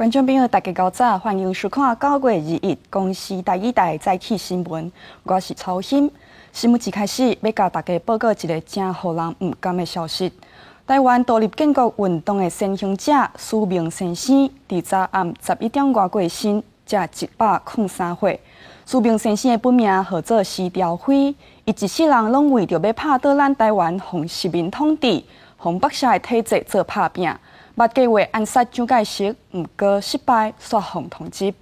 觀眾朋友，大家早，歡迎收看9月21公視台語台早起新聞。我是曹欣。新聞一開始，欲共大家報告一个誠予人毋甘的消息。台灣獨立建國運動的先行者史明先生，佇昨暗11點外過身，才103歲。史明先生的本名號做施朝輝，伊一世人攏為著欲拍倒咱台灣予殖民統治、予剝削的體制做拍拚。捌計劃暗殺蔣介石，毋過失敗，煞予通緝。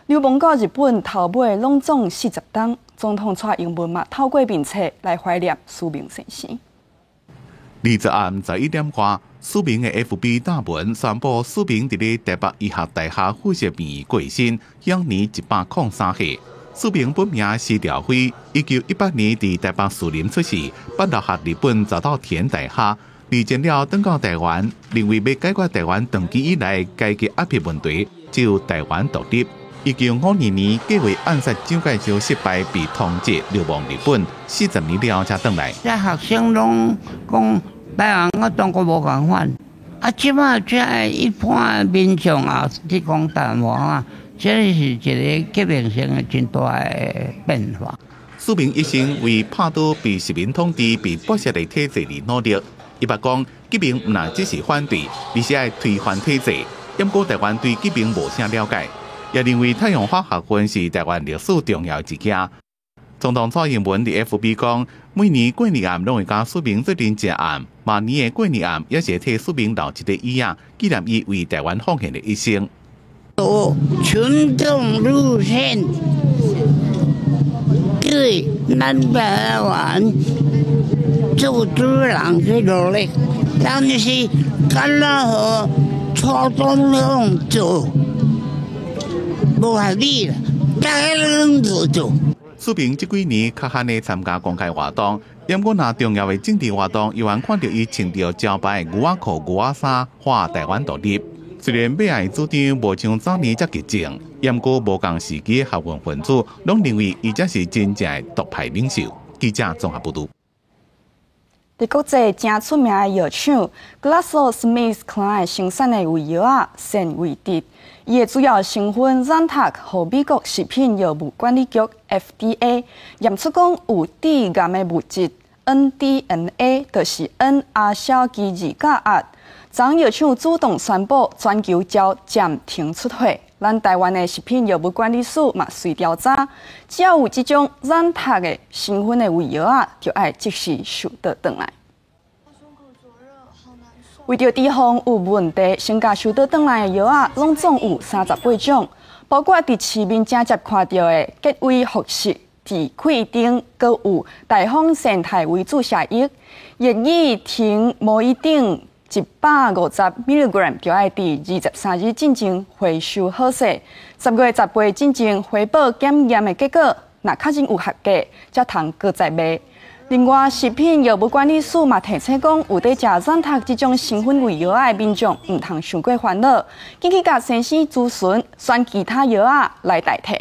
流亡到日本，頭尾攏總40冬。總統蔡英文嘛透過面冊來懷念史明先生。 20暗11點外，史明的 FB 貼文宣布，史明佇咧台北醫學大學附設病院過身，享年103歲。史明本名施朝輝，1918年佇台北士林出世，畢留學日本，早稻田大學。二戰了轉到台灣，認為欲解決台灣長期以來階級壓迫問題，只有台灣獨立。1952年計劃暗殺蔣介石失敗，被通緝流亡日本，40年了才轉來。這學生攏講台灣佮中國無仝款，啊，這馬這一般民眾也去講台灣話啊，這是一個革命性的真大的變化。史明一生為拍倒被殖民統治、被剝削的體制而努力。伊捌講，革命毋但只是反對，而是愛推翻體制。毋過台灣對革命無啥了解，也認為太陽花學運是台灣歷史重要一件。總統蔡英文佇 FB 講，每年過年暗攏會佮史明做陣食暗，明年的過年暗也是替史明留一个椅仔，紀念伊為台灣奉獻的一生。走群眾路線，對咱台灣做主人去努力，但是敢若予蔡總統做，無合理啦，大家攏無做。史明這幾年較罕咧參加公開活動，毋過若重要的政治活動，猶原看著伊穿著招牌牛仔褲、牛仔衫，喊台灣獨立。雖然尾仔的主張無像早年遮激進，毋過無仝時期的學運分子攏認為伊才是真正的獨派領袖。記者綜合報導。佇國際誠出名的藥廠 GlaxoSmithKline 生產的胃藥仔善胃得，伊的主要成分 Zantac 予美國食品藥物管理局 FDA 驗出講有致癌的物質 NDMA，就是 N 亞硝基二甲銨。昨藥廠主動宣布全球遭暫停出貨。咱台灣的食品藥物管理署嘛隨調查，只要有這種 Zantac 的成分的胃藥仔，就愛即時收倒轉來。為著提防有問題，先共收倒轉來的藥仔，攏總有38種，包括佇市面誠捷看著的結威福適治潰定，閣有大方仙泰威注射液、熱語停摩一定150 milligram，就愛佇23日進前回收好勢，10月18進前回報檢驗的結果，若確認有合格，才通閣再賣。另外，食品藥物管理署嘛提醒講，有佇食 Zantac 這種成分胃藥仔的民眾，毋通傷過煩惱，緊去共先生諮詢，選其他藥仔來代替。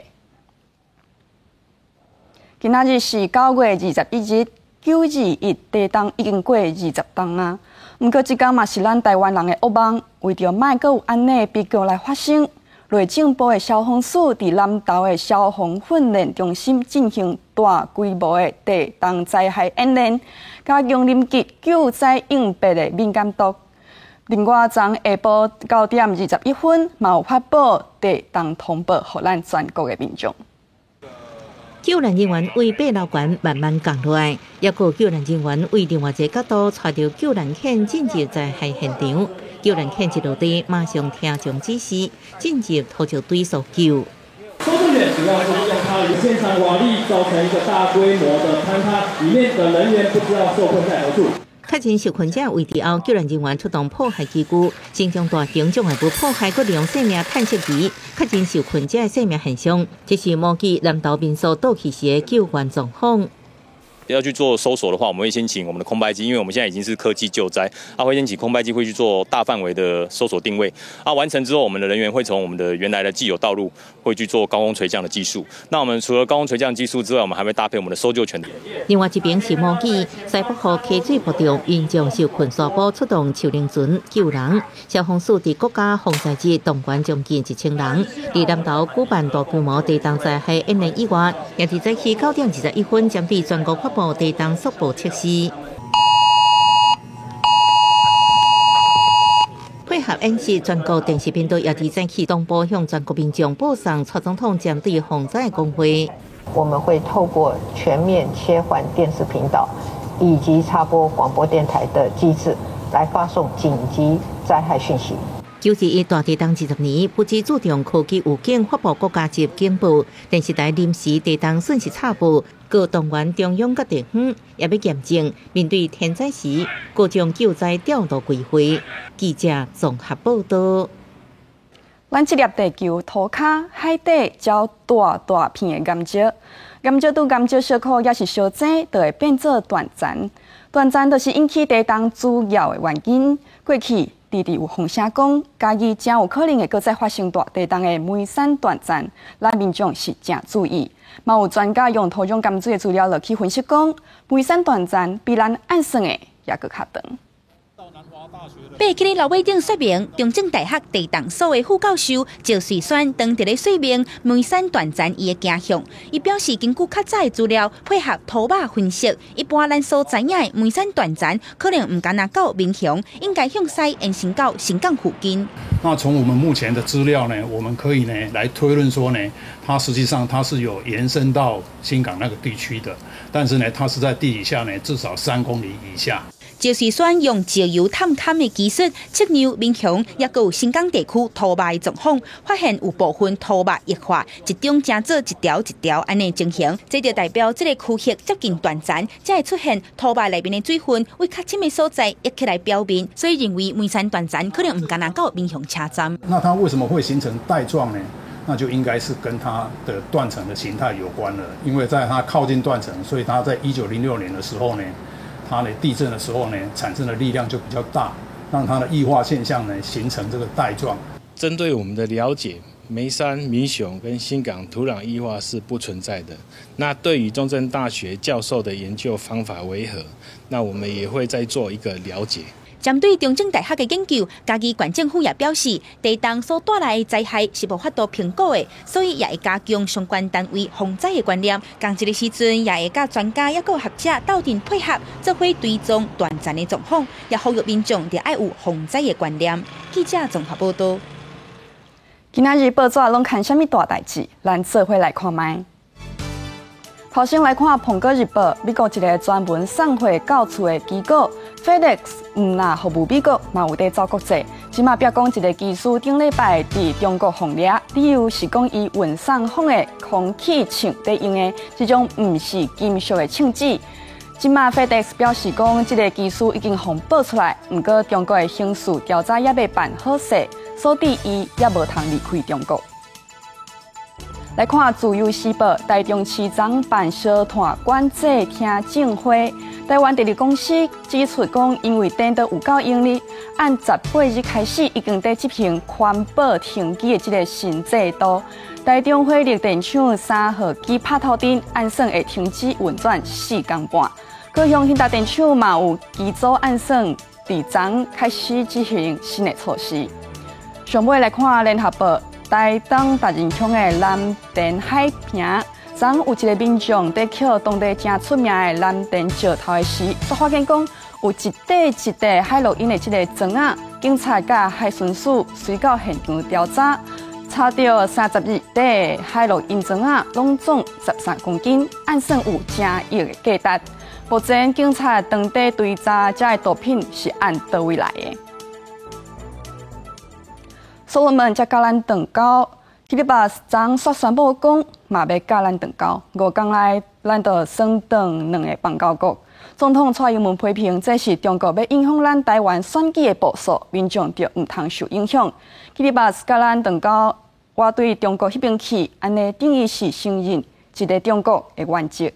今仔日是9月21日，9·21地動已經過20冬啊。毋過，這工嘛是咱台灣人的噩夢，為著莫閣有按呢悲劇來發生，內政部的消防署佇南投的消防訓練中心進行大規模的地動災害演練，加強臨急救災應變的敏感度。另外，昨下晡9點21分，嘛有發布地動通報，予咱全國的民眾。救難人員對八樓懸慢慢降落來，抑閣有救難人員對另外一个角度帶著救難犬進入災害現場。救難犬一落地，馬上聽從指示，進入土石堆搜救。搜救犬主要是利用它與現場瓦礫造成一個大規模的坍塌，裡面的人員不知道受困在何處。確認受困者位置後，救援人員出動破壞機具，先將大型障礙物破壞，閣利用生命探測儀確認受困者的生命現象。這是模擬南投民宿倒去時的救援狀況。要去做搜索的話，我們會先請我們的空拍機，因為我們現在已經是科技救災，會先請空拍機會去做大範圍的搜索定位。完成之後，我們的人員會從我們的原來的既有道路會去做高空垂降的技術。那我們除了高空垂降技術之外，我們還會搭配我們的搜救犬。另外一邊是毛記西北雨溪水瀑中，民眾受困沙坡出動樹靈船救人。消防署佇國家防災日動員將近1000人，佇南投舉辦大規模地動災害演練以外，也佇早起9點21分針對全國發布地動速報測試。配合演習，全國電視頻道也佇早起同步向全國民眾播送蔡總統針對防災的講話。我們會透過全面切換電視頻道以及插播廣播電台的機制，來發送緊急災害訊息。9·11大地動20年，不只注重科技預警發布國家級警報，電視台臨時地動訊息插播，閣動員中央佮地方，也欲驗證面對天災時各種救災調度規劃。記者綜合報道。咱這粒地球塗跤海底較大大片的岩石，岩石對岩石小可抑是燒濟，就會變做斷層。斷層就是引起地動主要的原因。過去常常有風聲講，嘉義誠有可能會閣再發生大地動的梅山斷層，咱民眾是誠注意。嘛有專家用土壤鹹水的資料落去分析講，梅山斷層比咱按算的猶閣較長。爬起咧樓尾頂說明，中正大學地動所的副教授趙瑞萱當佇咧說明梅山斷層伊的走向。伊表示，根據較早的資料配合土壤分析，一般咱所知影的梅山斷層可能毋干焦到民雄，應該向西延伸到新港附近。那從我們目前的資料呢，我們可以呢來推論說呢，它實際上它是有延伸到新港那個地區的，但是呢，它是在地底下呢至少3公里以下。趙瑞萱用石油探勘的技術測量民雄，抑閣有新港地區土壤的狀況，發現有部分土壤液化，一種成做一條一條按呢情形，這就代表這个區域接近斷層，才會出現土壤內面的水分為較深的所在溢起來表面，所以認為梅山斷層可能毋干焦到民雄車站。那它為什麼會形成帶狀呢？那就應該是跟它的斷層的形態有關了，因為在它靠近斷層，所以它在1906年的時候呢，它的地震的時候呢，產生的力量就比較大，讓它的液化現象呢形成這個帶狀。針對我們的了解，梅山、民雄跟新港土壤液化是不存在的。那對於中正大學教授的研究方法為何？那我們也會再做一個了解。針對中正大學的研究，嘉義縣政府也表示，地動所帶來的災害是無法度評估的，所以也會加強相關單位防災的觀念。仝一个時陣，也會佮專家抑閣學者鬥陣配合，做伙追蹤斷層的狀況，也呼籲民眾著愛有防災的觀念。記者綜合報道。今仔日報紙攏看啥物大代誌？咱做伙來看覓。頭先來看《蘋果日報》，美國一个專門送貨到厝的機構 FedEx，毋若服務美國，嘛有佇走國際。這馬表講一个機師頂禮拜佇中國予掠，理由是講伊運送放的空氣槍佇用的這種毋是金屬的槍支。這馬 FedEx 表示講，這个機師已經予報出來，毋過中國的刑事調查猶未辦好勢，所以伊猶無通離開中國。來看《自由時報》，台中市長辦燒炭管制聽證會，台灣電力公司指出講，因為電都有夠用哩，按18日開始已經佇執行環保停機的這个新制度。台中火力電廠3號機拍頭燈，按算會停止運轉4工半。高雄興達電廠嘛有機組按算佇昨開始執行新的措施。上尾來看《聯合報》。台東達仁鄉的藍田海坪，昨有一个民眾佇抾當地誠出名的藍田石頭的時，煞發現講有一塊一塊海洛因的這个磚仔，警察佮海巡署隨到現場調查，查著32塊海洛因磚仔，攏總13公斤，按算有誠億的價值。目前警察當地追查這个毒品是按佗位來的。所羅門才佮咱斷交，基里巴斯昨煞宣布講，嘛欲佮咱斷交。5工內，咱就算斷兩个邦交國。總統蔡英文批評，這是中國欲影響咱台灣選舉的部署，民眾著毋通受影響。基里巴斯佮咱斷交，我對中國彼邊去，按呢等於是承認一个中國的原則。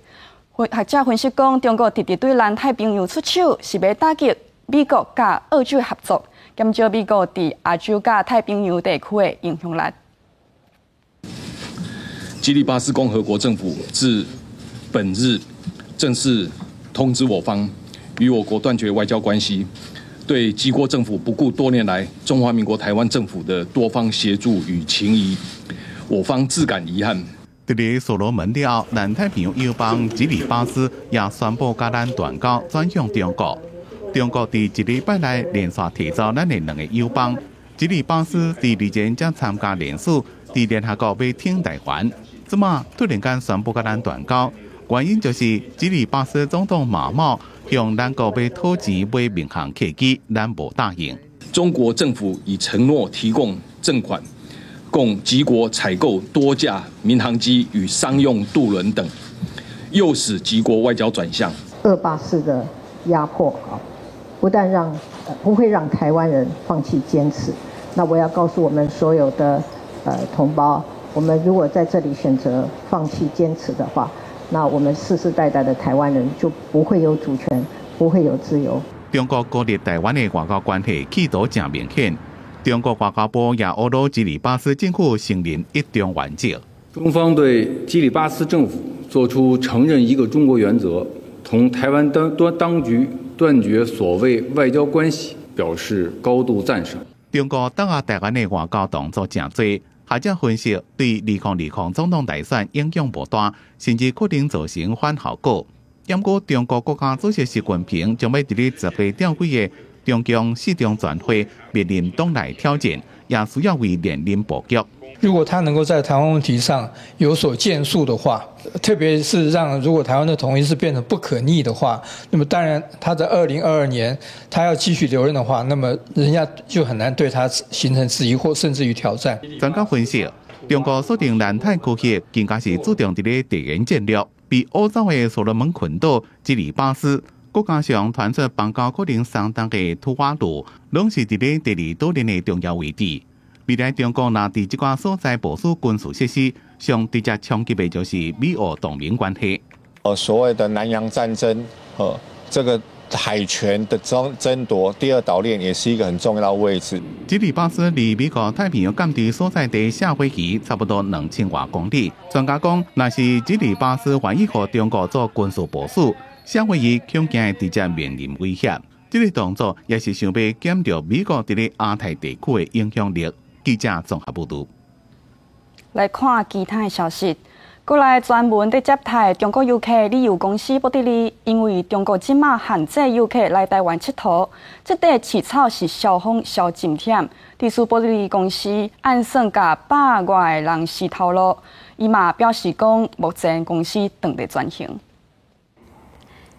學者分析講，中國直直對南太平洋出手，是欲打擊美國佮澳洲合作，減少美國佇亞洲佮太平洋地區的影響力。基里巴斯共和國政府自本日正式通知我方，與我國斷絕外交關係，對吉國政府不顧多年來中華民國台灣政府的多方協助與情誼，我方自感遺憾。佇咧所羅門了，南太平洋友邦基里巴斯也宣布佮咱斷交，轉向中國。中國佇一禮拜內連續提走咱的兩个友邦。基里巴斯佇日前才參加聯署，佇聯合國欲挺台灣，這馬突然間宣布佮咱斷交，原因就是基里巴斯總統馬茂向咱國欲討錢買民航客機，咱無答應。中國政府已承諾提供贈款，供吉國採購多架民航機與商用渡輪等，誘使吉國外交轉向。惡霸式的壓迫啊，不但讓不會讓台灣人放棄堅持。那我要告訴我們所有的同胞，我們如果在這裡選擇放棄堅持的話，那我們世世代代的台灣人就不會有主權，不會有自由。中國孤立台灣的外交關係企圖誠明顯。中國外交部也呵咾基里巴斯政府承認一中原則。中方對基里巴斯政府作出承認一個中國原則，同台灣當局斷絕所謂外交關係表示高度讚賞。中國打壓台灣的外交動作誠濟，學者分析對2020總統大選影響無大，甚至可能造成反效果。毋過中國國家主席習近平將欲佇咧10月召開的中共四中全會面臨黨內挑戰，也需要為連任布局。如果他能夠在台灣問題上有所建樹的話，特別是讓如果台灣的統一是變成不可逆的話，那麼當然他在2022年他要繼續留任的話，那麼人家就很難對他形成質疑或甚至於挑戰。專家分析，中國鎖定南太區域，更加是注重佇咧地緣戰略，比歐洲的所羅門群島、基里巴斯，閣加上傳出邦交可能鬆動的吐瓦魯，攏是佇咧地理島鏈的重要位置。未來中國若佇這寡所在部署軍事設施，上直接衝擊的就是美澳同盟關係。所謂的南洋戰爭，這個海權的爭奪，第二島鏈也是一個很重要的位置。基里巴斯離美國太平洋艦隊所在地夏威夷差不多2000外公里。專家講，若是基里巴斯願意予中國做軍事部署，夏威夷恐驚會直接面臨威脅。這個動作也是想欲減弱美國佇咧亞太地區的影響力。記者綜合報導。來看其他的消息，國內專門佇接待中國遊客旅遊公司保得利，因為中國這馬限制遊客來台灣𨑨迌，這塊飼草是燒風燒真忝。致使保得利公司按算共100外個人辭頭路，伊嘛表示講，目前公司正佇轉型。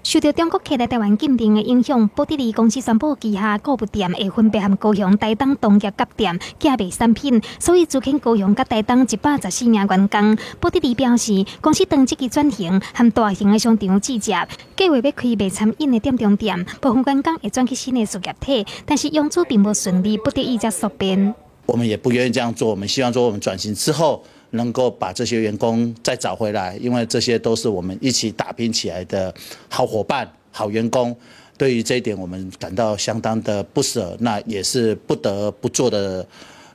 受著中國客來台灣禁令的影響，保得利公司宣布旗下購物店會分別和高雄、台東同業結店寄賣產品，所以資遣高雄佮台東114名員工。保得利表示，公司正積極轉型，和大型的商場銜接，計畫欲開賣餐飲的店中店，部分員工會轉去新的事業體，但是融資並無順利，不得已才縮編。我們也不願意這樣做，我們希望說我們轉型之後，能夠把這些員工再找回來，因為這些都是我們一起打拼起來的好夥伴、好員工。對於這一點，我們感到相當的不捨，那也是不得不做的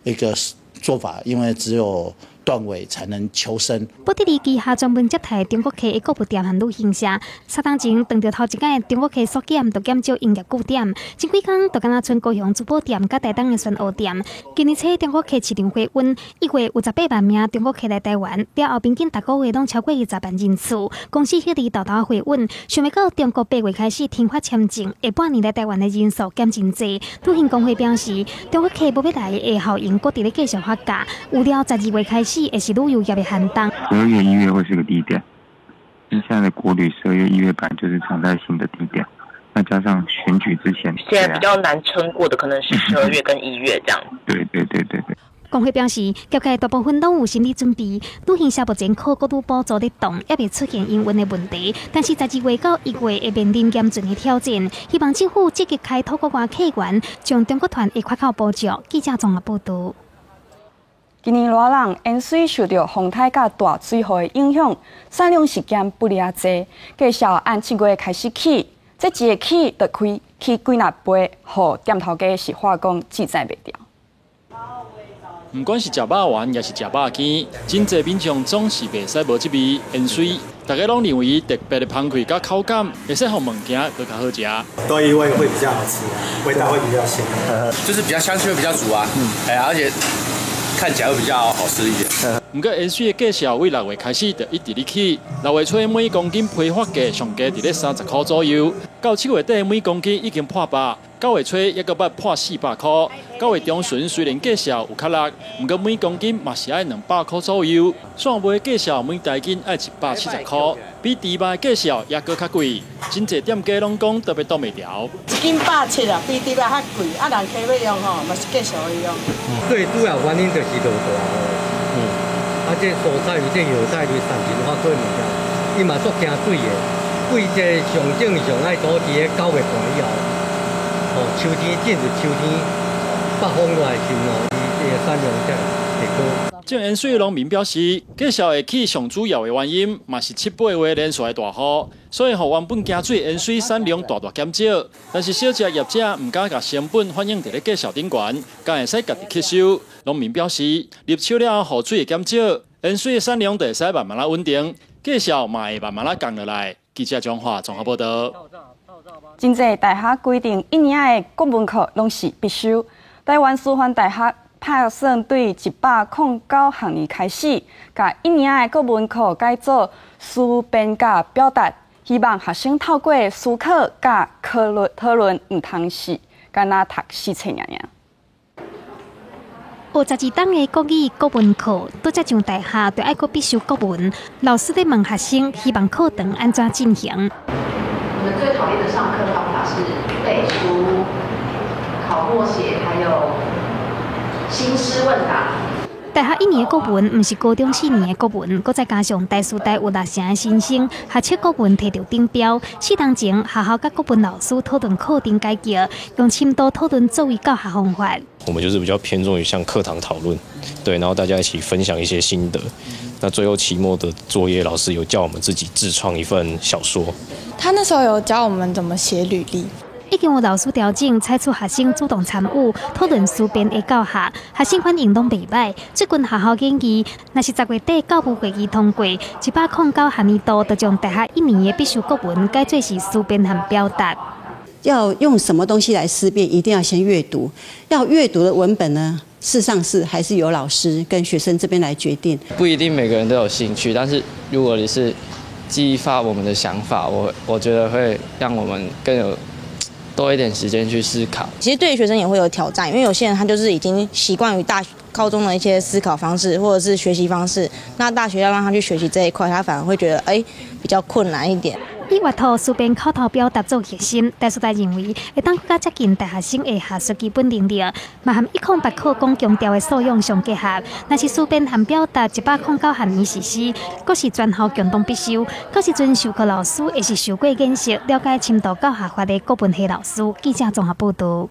一個做法，因為只有斷尾才能求生。保得利旗下專門接待中國客的購物店和旅行社，3冬前當著頭一擺中國客縮減，就減少營業據點。前幾工就敢若賰高雄珠寶店佮台東的宣奧店。今年初中國客市場回溫，1月有18萬名中國客來台灣，了後平均逐個月攏超過20萬人次。公司彼日沓沓回穩，想欲到中國8月開始停發簽證，下半年來台灣的人數減真濟。旅行公會表示，中國客無欲來的效應，閣佇咧繼續發酵。預料12月開始會是旅遊業的寒冬。12月、1月會是個低點，因為現在的國旅12月、1月本來就是常態性的低點，那加上選舉之前，現在比較難撐過的可能是12月跟1月這樣。對對對對對。公會表示，業界大部分攏有心理準備，旅行社目前靠國旅補助咧動，猶未出現營運的問題。但是12月到1月會面臨嚴峻的挑戰，希望政府積極開拓國外客源，將中國團的缺口補足。記者綜合報導。今年熱人淹水受著風颱佮大水雨的影響，產量是減不爾濟。價數按7月開始起，這一个起就開起幾若倍，予店頭家是話講記載袂牢。毋管是食肉丸，抑是食肉羹，真濟民眾總是袂使無這味芫荽。大家攏認為特別的香氣佮口感，會使予物件閣較好食。多一味會比較好吃，味道會比較鮮，就是比較香氣會比較足啊。哎呀，而且看起來會比較好吃一點。毋過芫荽的價數對6月開始就一直咧起，6月初每公斤批發價上低佇咧30箍左右，到7月底每公斤已經破百，9月初抑閣捌破400箍。9月中旬雖然價數有較落，毋過每公斤嘛是愛200箍左右。蒜尾價數每大斤愛170箍，比豬肉的價數抑閣較貴。真濟店家攏講特別擋袂牢。一斤170啊，比豬肉較貴，啊人客欲用吼，嘛是繼續去用。最主要原因就是落大雨。啊，這蔬菜、這藥材、這產品發出物件，伊嘛足驚水的。對這上正常愛早佇咧9月半以後，吼，秋天進入秋天，北風來的時候，伊這個產量才會提高。種芫荽的農民表示，價數會起上主要的原因，嘛是7、8月連續的大雨，所以予原本驚水芫荽產量大大減少。但是小食業者毋敢共成本反映佇咧價數頂懸，敢會使家己吸收。農民表示，入秋了後雨水會減少，芫荽的產量就會使慢慢仔穩定，價數嘛會慢慢仔降落來。記者張華綜合報導。真濟大學規定一年的國文課攏是必修。台灣師範大學拍算對109學年開始，共一年的國文課改做思辨佮表達，希望學生透過思考佮討論討論，毋通是干焦讀死冊爾爾。學12冬的國語國文課，拄才上大學就愛閣必修國文。老師咧問學生，希望課堂按怎進行？我們最討厭的上課方法是背書、考默寫，還有新詩問答。大學一年的國文，毋是高中4年的國文，閣再加上台師大有6成的新生學測國文提著頂標。4冬前，學校佮國文老師討論課程改革，用深度討論作為教學方法。我們就是比較偏重於像課堂討論，對，然後大家一起分享一些心得。那最後期末的作業，老師有叫我們自己自創一份小說。他那時候有教我們怎麼寫履歷。已經有老師調整，採取學生主動參與討論思辨的教學，學生反應攏袂䆀。最近學校建議，若是10月底教務會議通過，109學年度就將大學一年的必修國文改做是思辨和表達。要用什麼東西來思辨，一定要先閱讀。要閱讀的文本呢，事實上是還是由老師跟學生這邊來決定。不一定每個人都有興趣，但是如果你是激發我們的想法，我覺得會讓我們更有多一點時間去思考。其實對學生也會有挑戰，因為有些人他就是已經習慣於大高中的一些思考方式或者是學習方式，那大學要讓他去學習這一塊，他反而會覺得比較困難一點。以閱讀思辨口頭表達做核心，台師大認為會當閣較接近大學生的學術基本能力，嘛和108課綱強調的素養相結合。若是思辨和表達109學年實施，閣是全校共同必修。到時陣授課老師會是受過研習、了解深度教學法的國文系老師。記者綜合報導。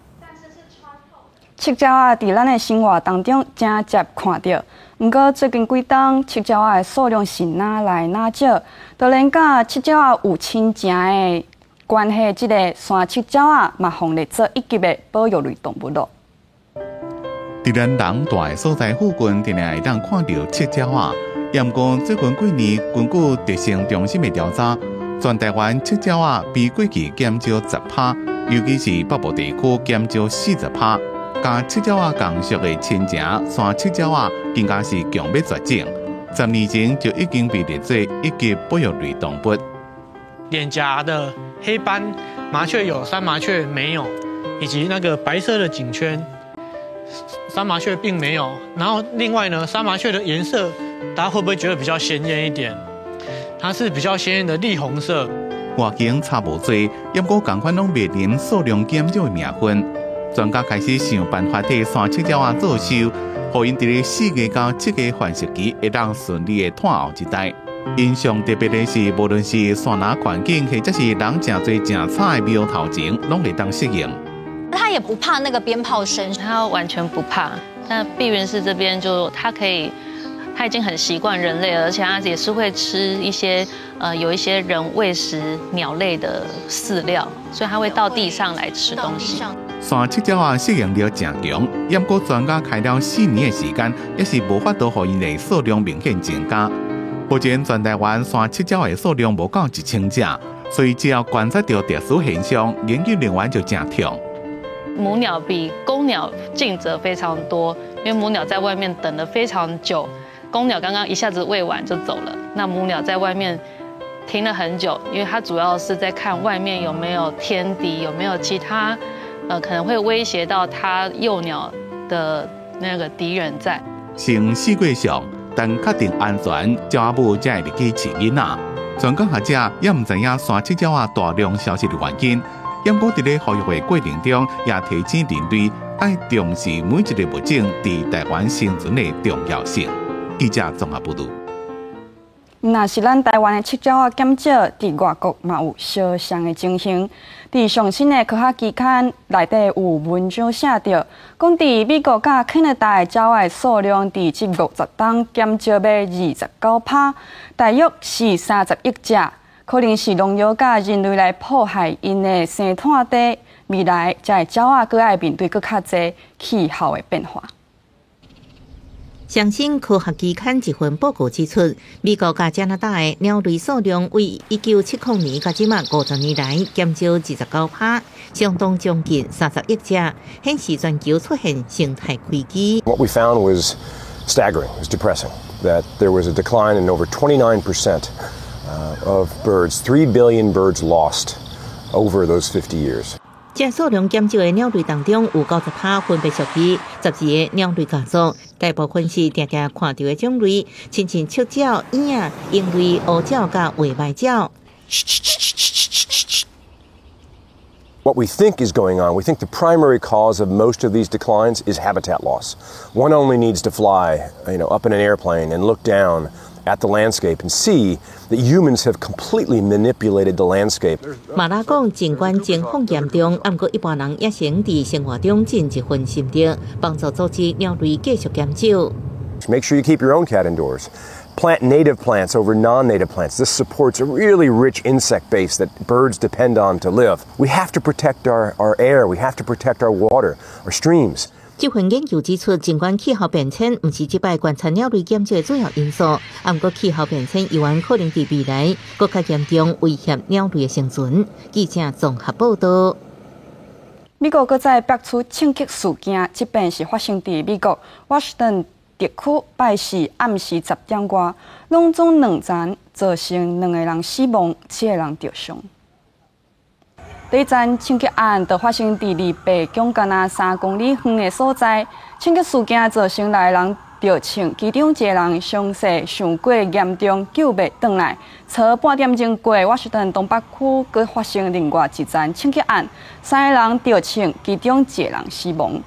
摵鳥仔佇咱的生活當中誠捷看著，毋過最近幾冬摵鳥仔的數量是愈來愈少，就連佮摵鳥仔有親情的關係，這個山摵鳥仔嘛，予列做一級的保育類動物囉。佇咱人蹛的所在附近，定定會當看著摵鳥仔。毋過最近幾年，根據特生中心的調查，全台灣摵鳥仔比過去減少10%，尤其是北部地區減少40%。佮摵鳥仔仝屬的親情山摵鳥仔，更加是強欲絕種。10年前就已經被列做一級保育類動物。臉頰的黑斑，麻雀有，山麻雀沒有，以及那個白色的頸圈，山麻雀並沒有。然後另外呢，山麻雀的顏色，大家會不會覺得比較鮮豔一點？它是比較鮮豔的栗紅色。外形差無濟，毋過仝款攏面臨數量減少的命運。專家開始想辦法替山摵鳥仔做壽，予𪜶佇咧4個到7個繁殖期會當順利的湠後一代。𪜶上特別的是，無論是山林環境，或者是人誠濟誠吵的廟頭前，攏會當適應。他也不怕那個鞭炮聲，他完全不怕。那碧雲寺這邊就它可以，它已經很習慣人類，而且它也是會吃一些有一些人餵食鳥類的飼料，所以它會到地上來吃東西。山七鳥仔適應力誠強，毋過專家開了4年的時間，猶是無法度予𪜶的數量明顯增加。目前全台灣山七鳥的數量無到1000隻，所以只要觀察著特殊現象，研究人員就誠痛。母鳥比公鳥盡責非常多，因為母鳥在外面等了非常久，公鳥剛剛一下子餵完就走了，那母鳥在外面停了很久，因為它主要是在看外面有沒有天敵，有沒有其他可能會威脅到它幼鳥的那個敵人在。成四季上，等確定安全，鳥仔母才會入去飼囡仔。專家學者也毋知影山七鳥仔大量消失的原因。毋過佇咧保育的過程中，也提醒人類愛重視每一个物種佇台灣生存的重要性。記者綜合報導。若是咱台灣的七鳥仔減少，佇外國嘛有相像的情形。佇上新的科學期刊內底有文章寫著，講佇美國佮加拿大的鳥仔的數量，佇這50冬減少欲29%，大約是30億隻。可能是農藥佮人類來破壞𪜶的生態地，未來這个鳥仔閣愛面對閣較濟氣候的變化。上新科學期刊一份報告指出，美國佮加拿大的鳥類數量為1970年到這馬50年來減少29%，相當將近30億隻，顯示全球出現生態危機。 What we found was staggering, was depressing, that there was a decline in over 29% of birds, 3 billion birds lost over those 50 years. 這數量減少的鳥類當中，有90%分別屬於12個鳥類家族，大部分是定定看著的種類，親像赤鳥、鶯仔、鸚類、烏鳥佮畫眉鳥。 What we think is going on, we think the primary cause of most of these declines is habitat loss. One only needs to fly up in an airplane and look down at the landscape and see that humans have completely manipulated the landscape. 馬拉講，儘管情況嚴重，毋過一般人也會佇生活中盡一份心力，幫助阻止鳥類繼續減少。 Make sure you keep your own cat indoors. Plant native plants over non-native plants. This supports a really rich insect base that birds depend on to live. We have to protect our air. We have to protect our water, our streams. 這份研究指出，儘管氣候變遷毋是這擺觀察鳥類減少的主要因素，毋過氣候變遷猶原可能佇未來閣較嚴重威脅鳥類的生存。記者綜合報導。美國閣再爆出槍擊事件，這擺是發生佇美國華盛頓特區拜四暗時10點外，攏總兩層造成兩個人死亡，七個人著傷。第一層槍擊案就發生佇離白宮干焦3公里遠的所在，槍擊事件造成六个人著槍，其中一個人傷勢傷過嚴重，救袂轉來。早半點鐘過，華盛頓東北區閣發生另外一層槍擊案，三个人著槍，其中一個人死亡。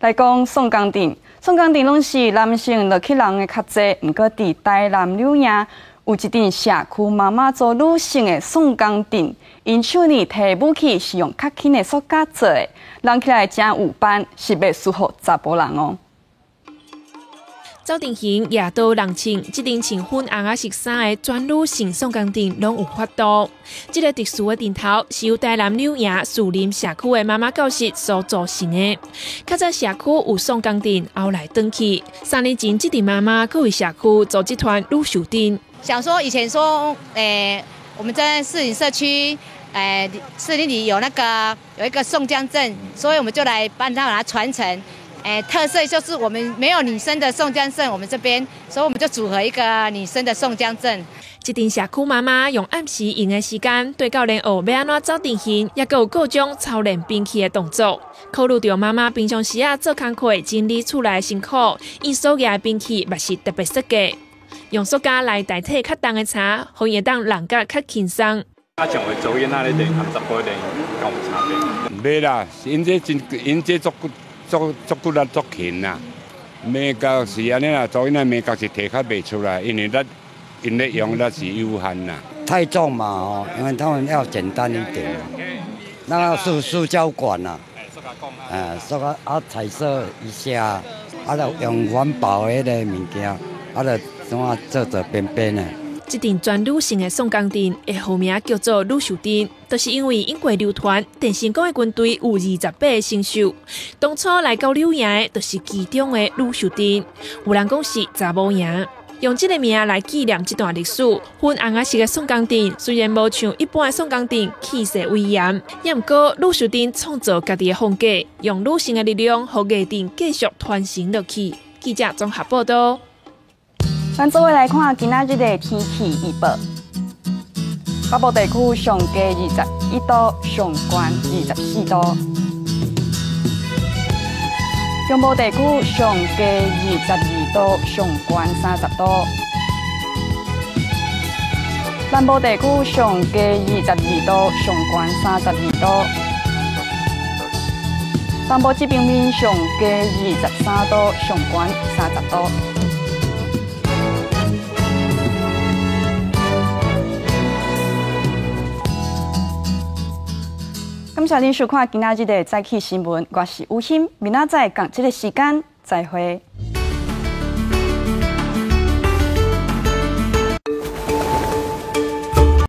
來講宋江陣，宋江陣攏是男性落去人的較濟，毋過佇台南柳營有一陣社區媽媽組女性的宋江陣，𪜶手呢提武器是用較輕的塑膠做的，弄起來誠有範，是袂輸予查埔人哦。走陣型、舉刀弄槍，這陣穿粉紅仔色衫的全女性宋江陣攏有法度。這个特殊的陣頭是由台南柳營樹林社區的媽媽教室所組成的。較早社區有宋江陣，後來斷去。3年前，這陣媽媽閣為社區組織團女袖陣。想說以前說，我們在士林社區，士林裡有那個有一個宋江陣，所以我們就來幫他把它傳承。特色就是我們沒有女生的宋江陣，我們這邊，所以我們就組合一個女生的宋江陣。這陣社區媽媽用暗時閒的時間，對教練學欲按怎走陣型，也閣有各種操練兵器的動作。考慮著媽媽平常時仔做工課整理厝內辛苦，𪜶所舉的兵器嘛是特別設計，用塑膠來代替較重的柴，予𪜶會當弄甲較輕鬆。啊，像會做囡仔咧練，和查埔練敢有差別？袂啦，𪜶這真，𪜶這足足足骨力足勤啦。眉角是按呢啦，查某囡仔眉角是提較袂出來，因為力𪜶咧用力是有限啦。太重嘛吼，因為他們要簡單一點，那個塑膠管啊，刷啊啊彩色一下，啊，就用環保的彼個物件，啊，就怎啊做做編編的。這陣全女性的宋江陣的號名叫做女獸陣，就是因為英國流傳鄭成功的軍隊有28個星宿，當初來到柳營的，就是其中的女獸陣。有人講是查某營，用這个名來紀念這段歷史。粉紅仔色的宋江陣雖然無像一般的宋江陣氣勢威嚴，也毋過女獸陣創造家己的風格，用女性的力量，予藝陣繼續傳承落去。記者綜合報道。咱做伙來看今仔日的天氣預報。北部地區上低21度，上懸24度。中部地區上低22度，上懸30度。南部地區上低22度，上懸32度。東部這邊面上低23度，上懸30度。感謝您收看今仔日的早起新聞，我是吳欣，明仔載仝這个時間再會。